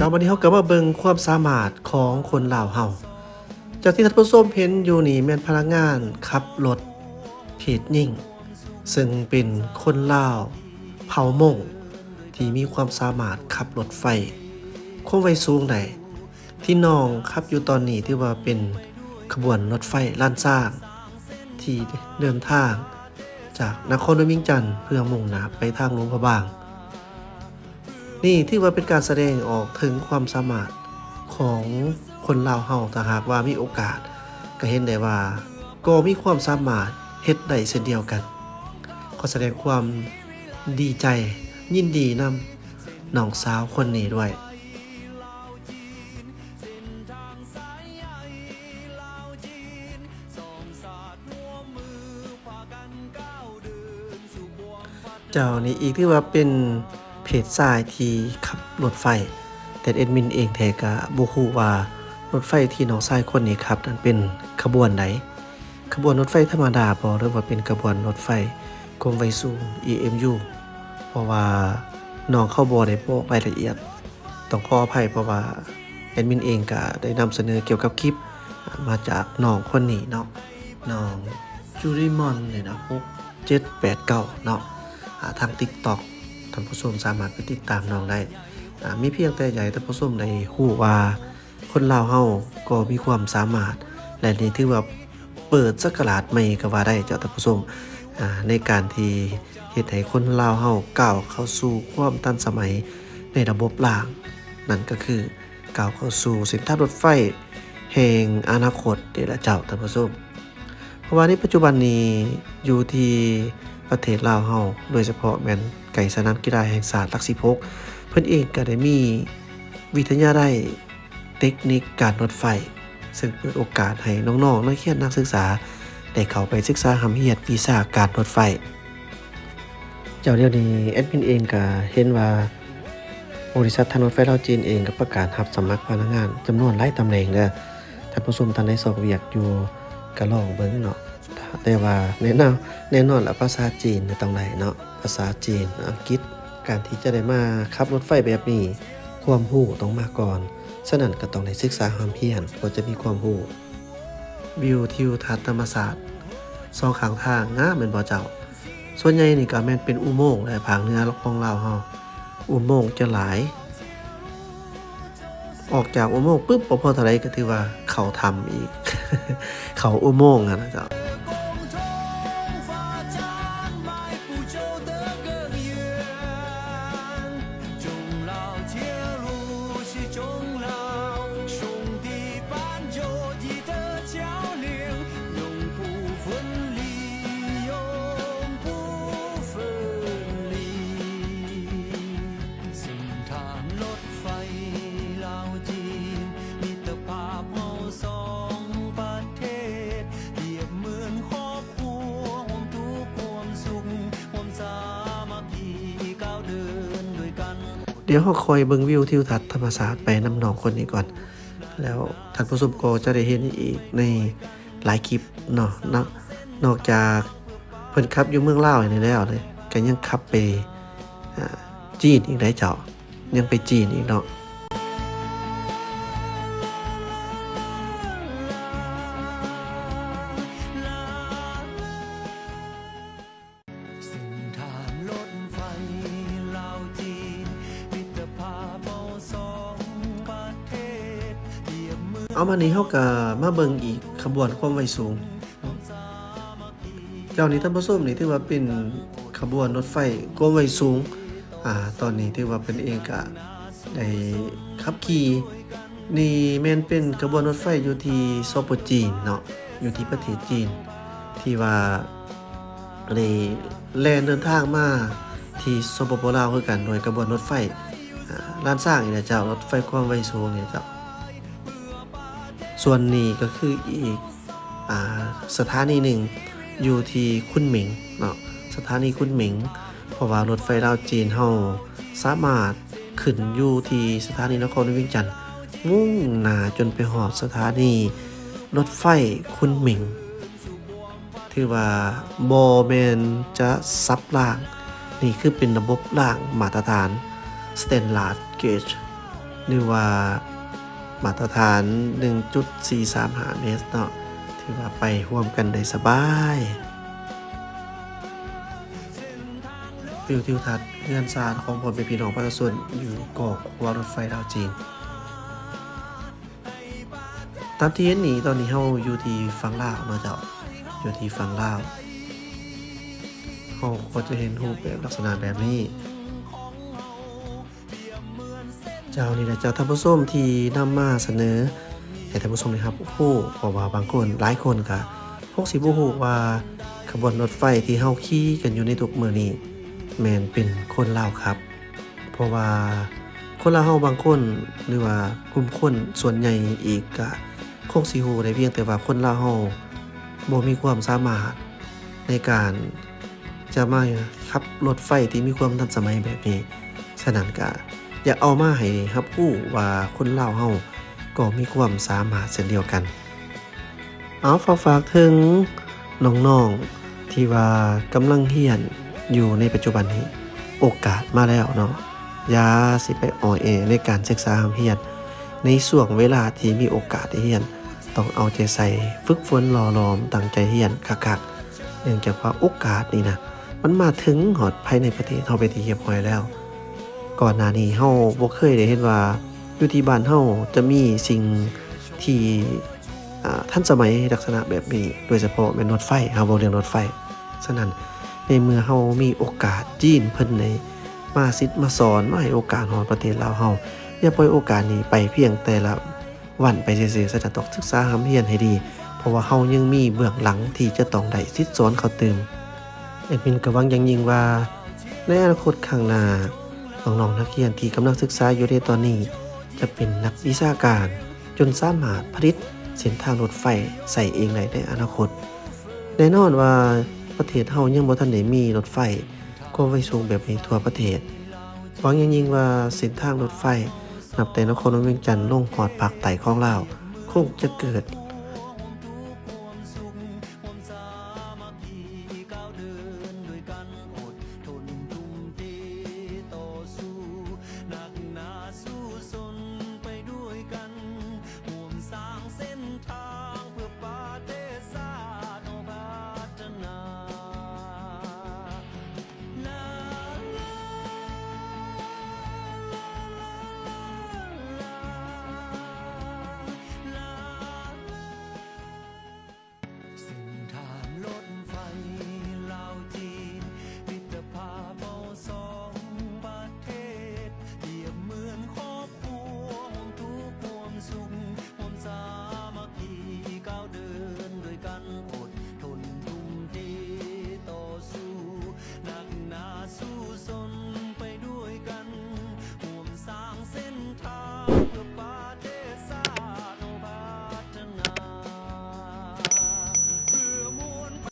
ແລ້ວບັດນີ້ເຮົາກໍມາເບິ່ງຄວາມສາມາດຂອງຄົນລາວເຮົາ. ຈາກທີ່ທ່ານຜູ້ຊົມເຫັນຢູ່ນີ້ແມ່ນພະນັກງານຂັບລົດເພດຍິງ ເຊິ່ງເປັນຄົນລາວເຜົ່າມົ້ງ ທີ່ມີຄວາມສາມາດຂັບລົດໄຟຄວາມໄວສູງໄດ້. ທີ່ນ້ອງຂັບຢູ່ຕອນນີ້ຖືວ່າເປັນຂະບວນລົດໄຟລ້ານຊ້າງ ທີ່ເດີນທາງຈາກນະຄອນຫຼວງວຽງຈັນ ເພື່ອມຸ່ງໜ້າໄປທາງຫຼວງພະບາງ. ນີ້ຖືວ່າເປັນການສະແດງອອກເຖິງຄວາມສາມາດຂອງຄົນລາວເຮົາ, ຖ້າຫາກວ່າມີໂອກາດ ກໍເຫັນໄດ້ວ່າກໍມີຄວາມສາມາດເຮັດໄດ້ເຊັ່ນດຽວກັນ. ຂໍສະແດງຄວາມດີໃຈ, ຍິນດີນຳນ້ອງສາວຄົນນີ້ດ້ວຍ. ເຈົ້າ ນີ້ອີກຖືວ່າເປັນເພດຊາຍທີ່ຂັບລົດໄຟ, ແຕ່ແອດມິນເອງແທ້ກະບໍ່ຮູ້ວ່າລົດໄຟທີ່ນ້ອງຊາຍຄົນນີ້ຂັບນັ້ນເປັນຂະບວນໃດ, ຂະບວນລົດໄຟທຳມະດາບໍ ຫຼືວ່າເປັນຂະບວນລົດໄຟຄວາມໄວສູງ ອີເອັມຢູ ເພາະວ່ານ້ອງເຂົາບໍ່ໄດ້ບອກລາຍລະອຽດ. ຕ້ອງຂໍອະໄພ ເພາະວ່າແອດມິນເອງກະໄດ້ນຳສະເໜີກ່ຽວກັບຄລິບມາຈາກນ້ອງຄົນນີ້ເນາະ, ນ້ອງຈູຣີມອນນີ້ນະ ຫົກເຈັດແປດເກົ້າເນາະ, ອາ ທາງຕິກຕັອກ ທ່ານຜູ້ຊົມສາມາດໄປຕິດຕາມນ້ອງໄດ້. ອາ ມີພຽງແຕ່ຢາກໃຫ້ທ່ານຜູ້ຊົມໄດ້ຮູ້ວ່າ ຄົນລາວເຮົາກໍມີຄວາມສາມາດ ແລະ ນີ້ຖືວ່າເປີດສັກກະລາດໃໝ່ກໍວ່າໄດ້ເຈົ້າທ່ານຜູ້ຊົມ, ອາ ໃນການທີ່ເຮັດໃຫ້ຄົນລາວເຮົາກ້າວເຂົ້າສູ່ຄວາມທັນສະໄໝໃນລະບົບລາງ, ນັ້ນກໍຄືກ້າວເຂົ້າສູ່ເສັ້ນທາງລົດໄຟແຫ່ງອະນາຄົດນີ້ລະເຈົ້າທ່ານຜູ້ຊົມ. ເພາະວ່າໃນປັດຈຸບັນນີ້ຢູ່ທີ່ປະເທດລາວເຮົາ ໂດຍສະເພາະແມ່ນໃກ້ສະໜາມກິລາແຫ່ງຊາດຫຼັກສິບຫົກ ເພິ່ນເອງກໍໄດ້ມີວິທະຍາໄລເຕັກນິກການລົດໄຟ ເຊິ່ງເປີດໂອກາດໃຫ້ນ້ອງໆ ນັກຮຽນນັກສຶກສາໄດ້ເຂົ້າໄປສຶກສາຮ່ຳຮຽນວິຊາການລົດໄຟ. ເຈົ້າ ດຽວນີ້ແອດມິນເອງກໍເຫັນວ່າ ບໍລິສັດທາງລົດໄຟລາວຈີນເອງກໍປະກາດຮັບສະໝັກພະນັກງານຈຳນວນຫຼາຍຕຳແໜ່ງເດີ. ທ່ານຜູ້ຊົມທ່ານໃດຊອກວຽກຢູ່ກໍລອງເບິ່ງເນາະ, ແຕ່ວ່າແນ່ນອນ ແນ່ນອນລະ ພາສາຈີນຕ້ອງໄດ້ເນາະ, ພາສາຈີນ ອັງກິດ. ການທີ່ຈະໄດ້ມາຂັບລົດໄຟແບບນີ້ ຄວາມຮູ້ຕ້ອງມາກ່ອນ, ສະນັ້ນກໍຕ້ອງໄດ້ສຶກສາຮ່ຳຮຽນ ກໍຈະມີຄວາມຮູ້. ວິວທິວທັດທຳມະຊາດສອງຂ້າງທາງງາມແມ່ນບໍ່ເຈົ້າ? ສ່ວນໃຫຍ່ນີ້ກໍແມ່ນເປັນອຸໂມງແຫຼະ ພາກເໜືອຂອງລາວເຮົາ ອຸໂມງຈະຫຼາຍ. ອອກຈາກອຸໂມງປຶບ ບໍ່ພໍເທົ່າໃດກໍຖືວ່າເຂົ້າຖ້ຳອີກ ເຂົ້າອຸໂມງຫັ້ນນະເຈົ້າ. ດຽວເຮົາຄ່ອຍເບິ່ງວິວທິວທັດທຳມະຊາດໄປນຳນ້ອງຄົນນີ້ກ່ອນ ແລ້ວທ່ານຜູ້ຊົມກໍຈະໄດ້ເຫັນອີກໃນຫຼາຍຄລິບເນາະ. ນອກຈາກເພິ່ນຂັບຢູ່ເມືອງລາວນີ້ແລ້ວເດ້ ກໍຍັງຂັບໄປ ອາ ຈີນອີກໄດ໋ເຈົ້າ, ຍັງໄປຈີນອີກເນາະ. ເອົາ ມານີ້ເຮົາກະມາເບິ່ງອີກຂະບວນຄວາມໄວສູງ. ເຈົ້າ ນີ້ທ່ານຜູ້ຊົມ ນີ້ຖືວ່າເປັນຂະບວນລົດໄຟຄວາມໄວສູງ. ອາ ຕອນນີ້ຖືວ່າເພິ່ນເອງກະໄດ້ຂັບຂີ່. ນີ້ແມ່ນເປັນຂະບວນລົດໄຟຢູ່ທີ່ ສປ ຈີນເນາະ, ຢູ່ທີ່ປະເທດຈີນ ທີ່ວ່າ ອັນນີ້ແລ່ນເດີນທາງມາທີ່ ສປປ ລາວ ຄືກັນ ໂດຍຂະບວນລົດໄຟ ອາ ລ້ານຊ້າງນີ້ແຫຼະເຈົ້າ, ລົດໄຟຄວາມໄວສູງນີ້ເຈົ້າ. ສ່ວນນີ້ກໍຄືອີກ ອາ ສະຖານີໜຶ່ງຢູ່ທີ່ຄຸນໝິງເນາະ, ສະຖານີຄຸນໝິງ. ເພາະວ່າລົດໄຟລາວຈີນເຮົາສາມາດຂຶ້ນຢູ່ທີ່ສະຖານີນະຄອນຫຼວງວຽງຈັນ ມຸ່ງໜ້າຈົນໄປຮອດສະຖານີລົດໄຟຄຸນໝິງ. ຖືວ່າບໍ່ແມ່ນຈະສັບລາງ, ນີ້ຄືເປັນລະບົບລາງມາດຕະຖານ Standard Gauge. ຫຼືວ່າມາດຕະຖານ ໜຶ່ງຈຸດສີ່ສາມຫ້າ ແມັດເນາະ ຖືວ່າໄປຮ່ວມກັນໄດ້ສະບາຍ. ວິວທິວທັດເຮືອນຊານຂອງພໍ່ແມ່ພີ່ນ້ອງປະຊາຊົນຢູ່ກໍຂົວລົດໄຟລາວຈີນ. ຕາມທີ່ເຫັນນີ້ ຕອນນີ້ເຮົາຢູ່ທີ່ຝັ່ງລາວເນາະເຈົ້າ, ຢູ່ທີ່ຝັ່ງລາວ ເຮົາກໍຈະເຫັນຮູບແບບລັກສະນະແບບນີ້. ເຈົ້າ ນີ້ແຫຼະເຈົ້າ ທ່ານຜູ້ຊົມ ທີ່ນຳມາສະເໜີໃຫ້ທ່ານຜູ້ຊົມໄດ້ຮັບຮູ້, ເພາະວ່າບາງຄົນ ຫຼາຍຄົນກະຄົງຊິບໍ່ຮູ້ວ່າ ຂະບວນລົດໄຟທີ່ເຮົາຂີ່ກັນຢູ່ໃນທຸກມື້ນີ້ ແມ່ນເປັນຄົນລາວຂັບ. ເພາະວ່າຄົນລາວເຮົາບາງຄົນ ຫຼືວ່າກຸ່ມຄົນສ່ວນໃຫຍ່ອີກ ກະຄົງຊິຮູ້ໄດ້ພຽງແຕ່ວ່າຄົນລາວເຮົາບໍ່ມີຄວາມສາມາດໃນການຈະມາຂັບລົດໄຟທີ່ມີຄວາມທັນສະໄໝແບບນີ້. ສະນັ້ນກະຢາກເອົາມາໃຫ້ຮັບຮູ້ວ່າຄົນລາວເຮົາກໍມີຄວາມສາມາດເຊັ່ນດຽວກັນ. ເອົາ ຝາກ ຝາກເຖິງນ້ອງໆທີ່ວ່າກຳລັງຮຽນຢູ່ໃນປັດຈຸບັນນີ້ ໂອກາດມາແລ້ວເນາະ, ຢ່າຊິໄປອໍແອໃນການສຶກສາຮ່ຳຮຽນ. ໃນຊ່ວງເວລາທີ່ມີໂອກາດໄດ້ຮຽນ ຕ້ອງເອົາໃຈໃສ່ ຝຶກຝົນ ຫຼໍ່ຫຼອມ ຕັ້ງໃຈຮຽນຄັກໆ, ເນື່ອງຈາກວ່າໂອກາດນີ້ນະ ມັນມາເຖິງຮອດພາຍໃນປະເທດເຮົາເປັນທີ່ຮຽບຮ້ອຍແລ້ວ. ກ່ອນໜ້ານີ້ເຮົາບໍ່ເຄີຍໄດ້ເຫັນວ່າ ຢູ່ທີ່ບ້ານເຮົາຈະມີສິ່ງທີ່ ອາ ທັນສະໄໝລັກສະນະແບບນີ້, ໂດຍສະເພາະແມ່ນລົດໄຟ, ເຮົາເວົ້າເລື່ອງລົດໄຟ. ສະນັ້ນ ໃນເມື່ອເຮົາມີໂອກາດ ຈີນເພິ່ນໄດ້ມາສິດມາສອນ, ມາໃຫ້ໂອກາດຮອດປະເທດລາວເຮົາ, ຢ່າປ່ອຍໂອກາດນີ້ໄປພຽງແຕ່ລະວັນໄປຊື່ໆ, ສະນັ້ນຕ້ອງສຶກສາຮ່ຳຮຽນໃຫ້ດີ, ເພາະວ່າເຮົາຍັງມີເບື້ອງຫຼັງທີ່ຈະຕ້ອງໄດ້ສິດສອນເຂົ້າຕື່ມ. ແອດມິນກໍຫວັງຢ່າງຍິ່ງວ່າ ໃນອະນາຄົດຂ້າງໜ້າ ນ້ອງໆນັກຮຽນທີ່ກຳລັງສຶກສາຢູ່ໃນຕອນນີ້ ຈະເປັນນັກວິຊາການ ຈົນສາມາດຜະລິດເສັ້ນທາງລົດໄຟໃຊ້ເອງໄດ້ໃນອະນາຄົດ. ແນ່ນອນວ່າປະເທດເຮົາຍັງບໍ່ທັນໄດ້ມີລົດໄຟຄວາມໄວສູງແບບນີ້ທົ່ວປະເທດ. ຫວັງຢ່າງຍິ່ງວ່າເສັ້ນທາງລົດໄຟ ນັບແຕ່ນະຄອນຫຼວງວຽງຈັນລົງຮອດພາກໃຕ້ຂອງລາວ ຄົງຈະເກີດ